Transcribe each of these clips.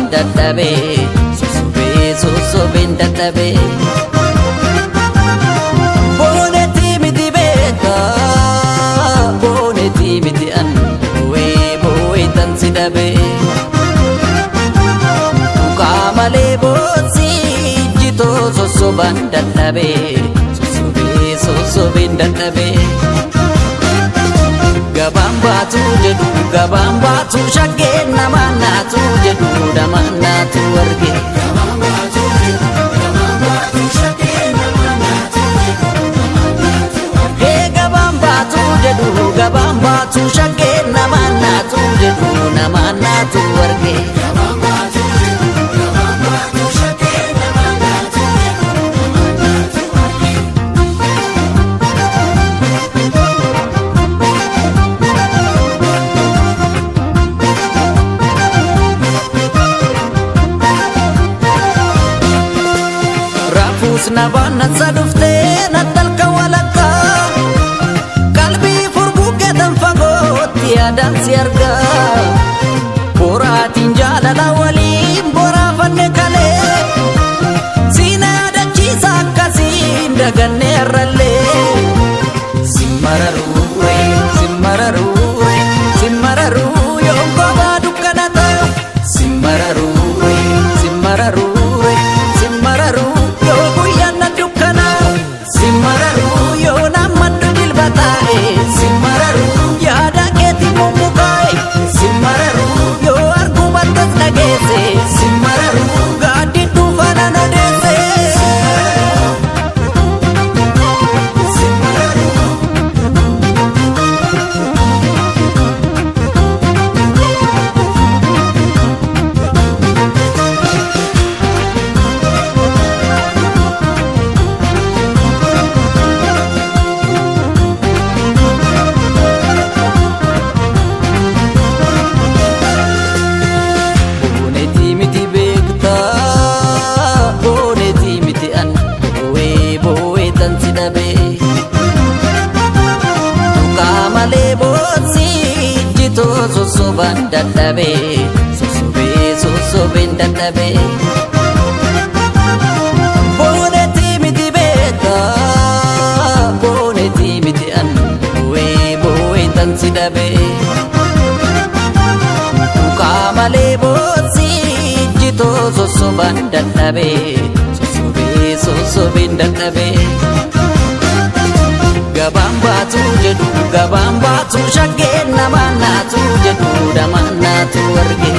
Sossobaan dadhabee, sossobee sossobeen dadhabee. Boonetii miti beekaa, boonetii miti an boo'ee boo'ee tan si dhabee. Tuqaa malee bootsi jitoo sossobaan dadhabee, sossobee sossobeen dadhabee. Gabaan baatu jedhu, gabaan baatu shaggeen namaan naatu jedhu, namaan naatu arge. Hee, gabaan baatu jedhu, gabaan baatu shaggeen namaan naatu jedhu, namaan naatu arge. Raafuus na baannansa dhuftee nattalka walakkaa, qalbii furguggeetan fagootti yaadaan si argaa. Boraatiin jaalala waliin boraafanne kalee, siina yaadachiisa akkasiin dagannee har'allee. Simmararuure, simmararuure, simmararuu yoon kophaa dukkana ta'u. Simmararuure, simmararuure, simmararuu yoo guyyaan na dukkanaa'u. Simmararuu yoo nammaddu jilba taa'e. Simmararuu yaada keetti mummukaa'e. Simmararuu yoo arguu battas dhageesse. Simmararuu gaaddidduu faana odeesse. Simmararuu. Boonetii miti beektaa, boonetii miti an boo'ee boo'ee tan si dhabee. Tuqaa malee bootsi jitoo sossobaan dadhabee, sossobee sossobeen dadhabee. Boonetii miti beektaa, boonetii miti an boo'ee boo'ee tan si dhabee. Tuqaa malee bootsi jitoo sossobaan dadhabee, sossobee sossobeen dadhabee. Gabaan baatu jedhu, gabaan baatu shaggeen namaan naatu jedhu, namaan naatu arge.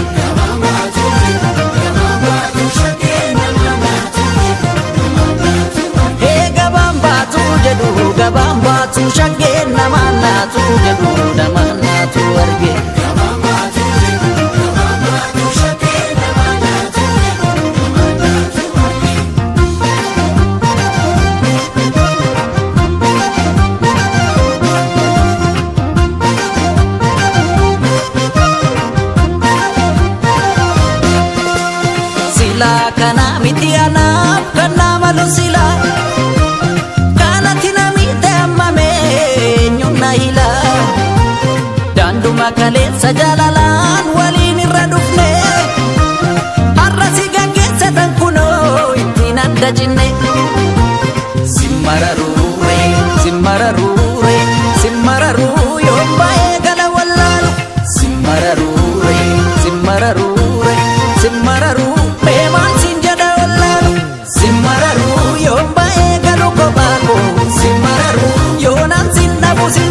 Hee, gabaan baatu jedhu, gabaan baatu shaggeen namaan naatu jedhu, namaan naatu arge. Silaa kana miti anaaf kan nama malu, silaa kanatti namitti ammame eenyuun na hila. Daanduma kaleessa jaalalaan waliin irra dhufne, har'a si gaggeessatan kunoo ittiin adda cinne. Simmararuure, simmararuure, simmararuu yoon ba'ee gala wallaalu. Simmararuure, simmararuure, simmararuu mee maal siin jedha wallaalu. Simmararuu yoon ba'ee galu kophaa koo. Simmararuu yoonaan sin dhabu sin